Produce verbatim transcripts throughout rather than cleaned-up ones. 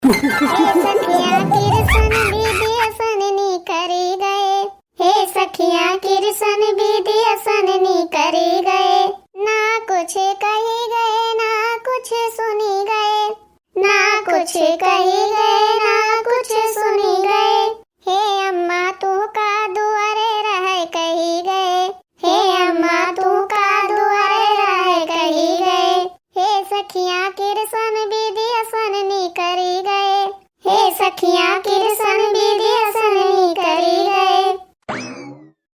हे सखिया किरसन बिदिया सन निकरी गए, हे सखिया किरसन बिदिया सन निकरी गए, ना कुछ कही गए, ना कुछ सुनी गए, ना कुछ कही गए, ना कुछ सुनी गए। हे अम्मा तू का दुआरे रहे कही गए, हे अम्मा तू का दुआरे रहे कही गए। हे सखिया किरसन बिदिया सन निकरी गए, हे सखिया किरसन बिदिया सन निकरी गए।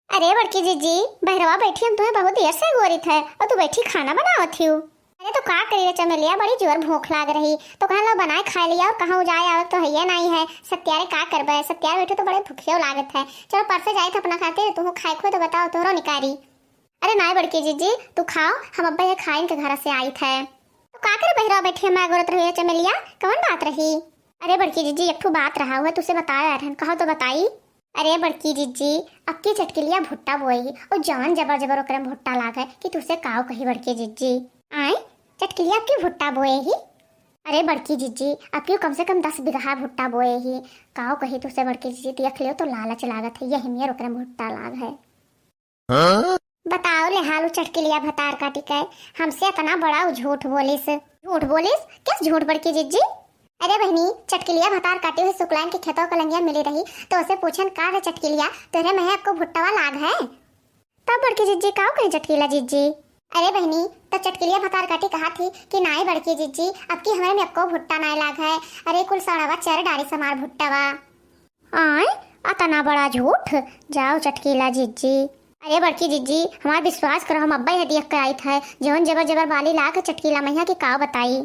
अरे बड़की जिज्जी, बहरवा बैठी हम तुहें बहुत देर से गोरित है और तू बैठी खाना बनावत हियो। अरे तो का करी रे चमेलिया, बड़ी जोर भूख लाग रही तो कहन लो बनाए खाए लिया और कहाँ जाए आवे तो हइये नाहीं है। सत्यारे का करबे, सत्यारे बैठे तो बड़े भूखियो लागत है। चलो परसे जाइत अपना खातिर, तुहू खाए खुए तो बताओ तोहरो निकारी। अरे नाई बड़की जिज्जी, तू खाओ, हम अब्बे ये खाइन के घर से आइत है। तो का करे बहरवा बैठी हम गोरत रही रे चमेलिया, कौन बात रही? अरे बड़की जिज्जी, एक ठो बात रहा हुआ तुसे बताए आ रहन, कहो तो बताई। अरे बड़की जिज्जी, अबकी चटकिलिया भुट्टा बोए ही और जवन जबर जबर ओकरे में भुट्टा लाग है कि तुसे काव कही बड़की जिज्जी। आए, चटकिलिया अबकी भुट्टा बोए ही। अरे बड़की जिज्जी, अबकी कम से कम दस बीघा भुट्टा बोए ही। काव कही तुसे बड़की जिज्जी, देख लियो तो लालच लागत है, यही मेर ओकरे में भुट्टा लाग है। हाँ? बताओ ले हाल उ चटकिलिया भतार काटी के, हमसे इतना बड़ा उ झूठ बोलिस। झूठ बोलिस? किस झूठ बड़की जिज्जी? अरे बहिनी, चटकिलिया भतार काटी हुई सुकलाइन के खेतों के लंगिया मिली रही, तो उसे पूछन का रे चटकिलिया, तोहरे में अबको भुट्टवा लाग है? तब बड़की जिज्जी काव कही चटकिला जिज्जी? अरे बहिनी, तो चटकिलिया भतार काटी कहा थी कि नाई बड़की जिज्जी, अबकी हमरे में अबको भुट्टा नाई लाग है। अरे कुल सड़वा चर डारी समार भुट्टवा। आय, अतना बड़ा झूठ? जाओ चटकीला जिज्जी। अरे बड़की जिज्जी, हमार विश्वास करो, हम अब्बे है दियक के आइत है, जवन जबर जबर बाली लाग चटकीला मैया के काव बताई।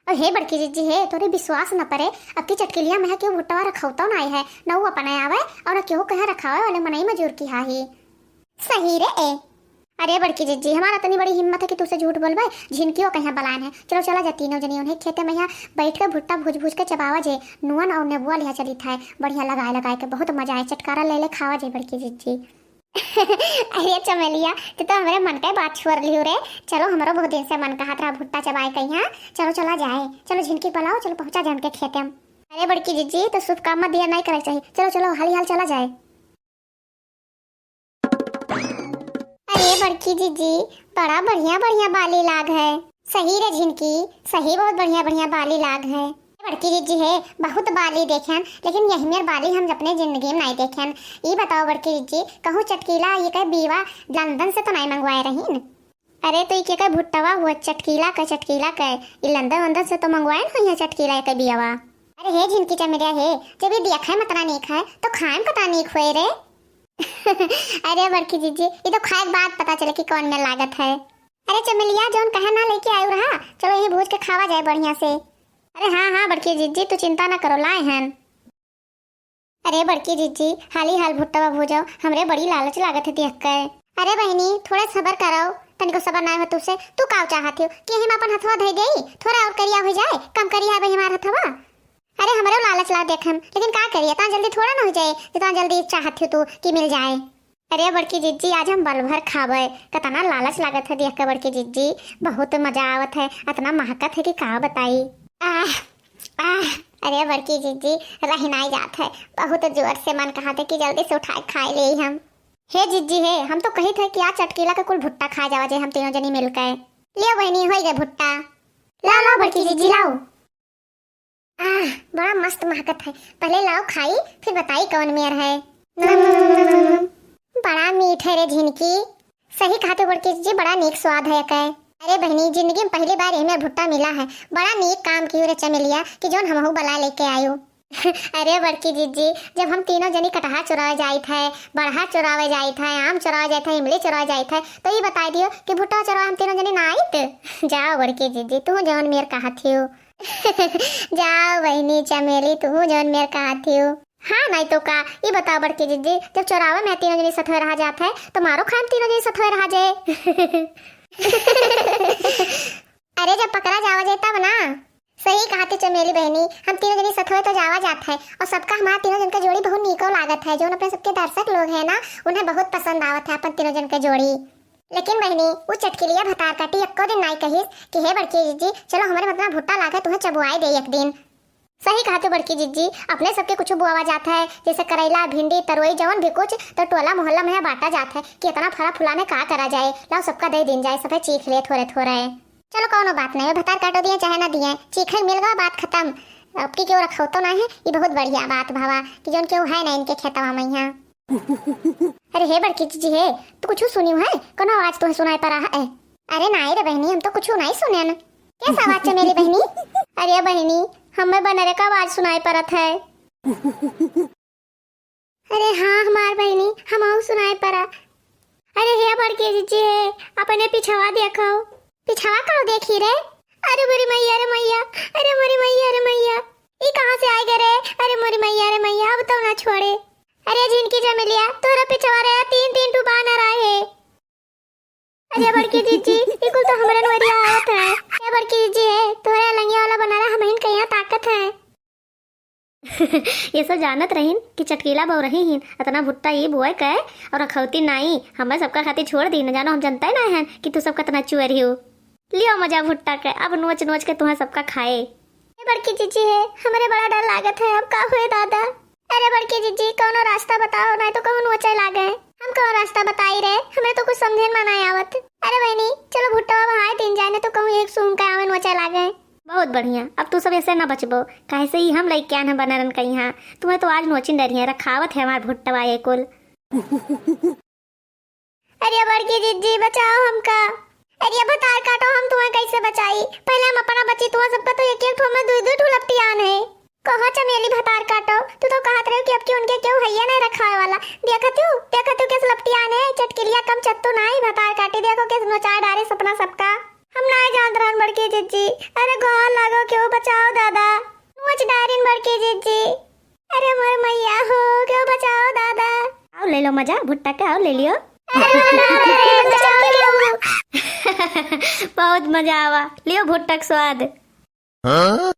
और हे बड़की जिज्जी हे, तोरे विश्वास न परे, अबकी चटकीलिया मैया केहू भुट्टवा रखौतो नाई है, न उ अपने आवे और न केहू कहे रखावे वाले मनई मजूर की हाही। सही रे ए। अरे बड़की जिज्जी, हमार अतनी बड़ी हिम्मत है कि तुसे झूठ बोलबे? झिनकियो कहिया बलायन है। चलो चला जा तीनों जनी उन्हें खेते में यहाँ बैठ के भुट्टा भूज भूज के चबावा जे, नुअन और नेबुआ लिहा चलित है, बढ़िया लगाए लगाए के, बहुत मजा आए, चटकारा ले ले खावा जे बड़की जिज्जी। अरे चमेलिया, तू तो हमरे मन के बात छोड़ लियो रे। चलो हमरो बहुत दिन से मन कहत रहा भुट्टा चबाए के यहाँ, चलो चला जाए, चलो झिनकी बलाओ, चलो पहुँचा जाए उनके खेते में। अरे बड़की जिज्जी, तो शुभ काम में देर नहीं करे के चाहिए, चलो चलो हाली हाल चला जाए। अरे बड़की जिज्जी, बड़ा बढ़िया बढ़िया बाली लाग है। सही रे झिनकी, सही बहुत बढ़िया बढ़िया बाली लाग है। बड़की जिज्जी हे, बहुत बाली देखेन, लेकिन यही मेर बाली हम अपने जिंदगी में नहीं देखेन। ई बताओ बड़की जिज्जी, कहूँ चटकीला ये कहे बीवा लंदन से तो नहीं मंगवाए रहीन? अरे तो ई के कहे भुट्टवा हुआ चटकीला के, चटकीला के, ई लंदन वंदन से तो मंगवाए न हुई है चटकीला ये कहे बीवा। अरे हे झिनकी चमेलिया हे, जब ये देखे में इतना नीक है तो खाए में कितना नीक होए रे। अरे बड़की जिज्जी, ये तो खाए के बाद पता चले कि कौन में लागत है। अरे चमेलिया, जौन कहे ना लेके आयु रहा, चलो यही भूज के खावा जाए बढ़िया से। अरे हाँ हाँ बड़की जिज्जी, तू चिंता ना करो, लाए हन। अरे बड़की जिज्जी, हाली हाल भुट्टवा भूजो, हमरे बड़ी लालच लागत है देख के। अरे बहिनी, थोड़े सबर करो, तनिको सबर ना हो तुसे। तू काव चाहत हो कि हम अपन हथवा धई देई, थोड़ा और करिया हो जाए, कम करिया है भाई हमार हथवा। अरे हमरो लालच ला देख हम, लेकिन का करिए, इतना जल्दी थोड़ा ना हो जाए, जितना जल्दी चाहत हो तू कि मिल जाए। अरे बड़की जिज्जी, आज हम बल भर खाबे, कतना लालच लागत है देख के बड़की जिज्जी, बहुत मजा आवत है, इतना महकत है कि का बताई। आह, आह, अरे बड़की जिज्जी, रही नाई जात है, बहुत जोर से मन कहत है कि जल्दी से उठाए खाए ले हम। हे जिज्जी हे, हम तो कहित है कि आज चटकीला के कुल भुट्टा खाए जावा जे हम तीनों जनी मिलके। लियो बहिनी, होई गए भुट्टा। लाओ, लाओ बड़की जिज्जी, लाओ। आह, बड़ा मस्त महकत है। पहले लाओ खाई, फिर बताई कौन मेर है। नम, नम, नम, नम, नम। बड़ा मीठ है रे झिनकी। सही कहत हो बड़की जिज्जी, बड़ा नीक स्वाद है एके। अरे बहिनी, जिंदगी में पहली बार एहमेर भुट्टा मिला है। बड़ा नीक काम कियो रे चमेलिया कि जौन हमहू बला लेके आयो। अरे बड़की जिज्जी, जब हम तीनों जनी कटहा चुरावे जाइत है, बड़हा चुरावे जाइत है, आम चुरावे जाइत है, इमली चुरावे जाइत है, तो ई बताई दियो कि भुट्टा चुरावे हम तीनों जनी ना आइत? जाओ बड़की जिज्जी, तू जौन मेर कहत हियो। जाओ बहिनी चमेली, तू जौन मेर कहत हियो। हाँ, नहीं तो का। ई बताओ बड़की जिज्जी, जब चोरावे में तीनों जनी सथवे रहा जात है, तो मारो खाए में तीनों जनी सथवे रहा जाए। अरे, जब पकड़ा जावा जाए तब ना। सही कहत ही चमेली बहिनी, हम तीनों जनी सथवे तो जावा जात है, और सबका हमार तीनों जन के जोड़ी बहुत नीको लागत है। जौन अपने सबके दर्शक लोग हैं ना, उन्हें बहुत पसंद आवत है अपन तीनों जन के जोड़ी। लेकिन बहिनी, वो चटकिलिया भतार काटी एको दिन नाई कहिस कि हे बड़की जिज्जी, चलो हमरे मतना भुट्टा लागे, तुम्हें चबुआई दे एक दिन। सही कहत हो बड़की जिज्जी, अपने सबके कुछ बोआवा जात है, जैसे करैला, भिंडी, तरोई, जवन भी कुछ, तो टोला मोहल्ला में बांटा जात है कि इतना फरा फुलाने का करा जाए, लाओ सबका दे दीन जाए, सभे चीख ले थोरे थोरे। चलो कौनो बात नहीं, भतार काटो दिए चाहे ना दिए, चीखे मिल गवा, बात खत्म। अब की केहू रखौतो ना है, ये बहुत बढ़िया बात भावा कि जौन केहू है ना इनके खेतवा में यहाँ। अरे हे बड़की जिज्जी हे, तू कुछ सुनियो है? कोनो आवाज तुहे सुनाई पड़ा है? अरे नाई रे बहनी, हम तो कुछ नहीं सुनेन। कैसा आवाज चमेली बहनी? अरे बहनी, हमें बनरे का आवाज सुनाई पड़त है। अरे हाँ हमार बहनी, हमहू सुनाई पड़ा। अरे हे बड़की जिज्जी हे, अपने पिछवा देखो। पिछवा का देखी रे? अरे मोरी मैया रे मैया, अरे मोरी मैया रे मैया, ई कहाँ से आए गए रे? अरे मोरी मैया रे मैया, अब तो ना छोड़े। अरे झिनकी चमेलिया, तोहरा पिछवा रे तीन तीन ठू बानर आए हे। अरे बड़की जिज्जी, ई कुल तो हमरे नोरिया आवत है। ए बड़की जिज्जी हे, तोहरे अलंगिया वाला बनारा हमहिन कहिया ताकत है। ये सब जानत रहिन कि चटकीला बउरही हिन, अतना भुट्टा ई बोए के और रखौती नाई, हमें सबका खातिर छोड़ दी, न जानो हम जनता ही ना हन कि तू सब कतना चुअर हियो। लियो मजा भुट्टा के, अब नोच नोच के तुहें सबका खाए। ए बड़की जिज्जी हे, हमरे बड़ा डर लागत है, अब का होए दादा? अरे बड़की जिज्जी, कौनो रास्ता बताओ, नहीं तो कहूँ नोचे लागे। हम कौन रास्ता बताई रे, हमरे तो कुछ समझे में ना आवत। अरे बहनी, चलो भुट्टा बहाए दिन जाए, नहीं तो कहूँ एक सूंघ के आवे नोचे लागे। बहुत बढ़िया, अब तू सब ऐसे ना बचबो, काहे से ही हम लइके आन है बनरन का यहाँ। तुम्हें तो आज नोचिन डरिया, रखावत है हमार भुट्टवा ये कुल। अरे बड़की जिज्जी, बचाओ हमका। अरे भतार काटो, हम तुम्हें कैसे बचाई? पहले हम अपना बची, तुम्हें सबका तो एक एक ठो में दुई दुई ठो लपटियान है। कहो चमेली भतार काटो, तू तो कहत रहे कि अब की उनके केहू हइये नहीं रखावे वाला। देखत हूँ, देखत हूँ कैसे लपटियान है, चटकिलिया कम चत्तू नाई, भतार काटी देखो कैसे नोचाए डारे सपना सबका। हम नाई जानत रहन बड़की जिज्जी। अरे गोर लागो, केहू बचाओ दादा, नोच डारिन बड़की जिज्जी। अरे मोर मैया हो, केहू बचाओ दादा। आओ ले लो मजा भुट्टा के, आओ ले लियो। अरे मोर दादा रे, बचाओ केहू। बहुत मजा आवा, लियो भुट्टा के स्वाद। हाँ?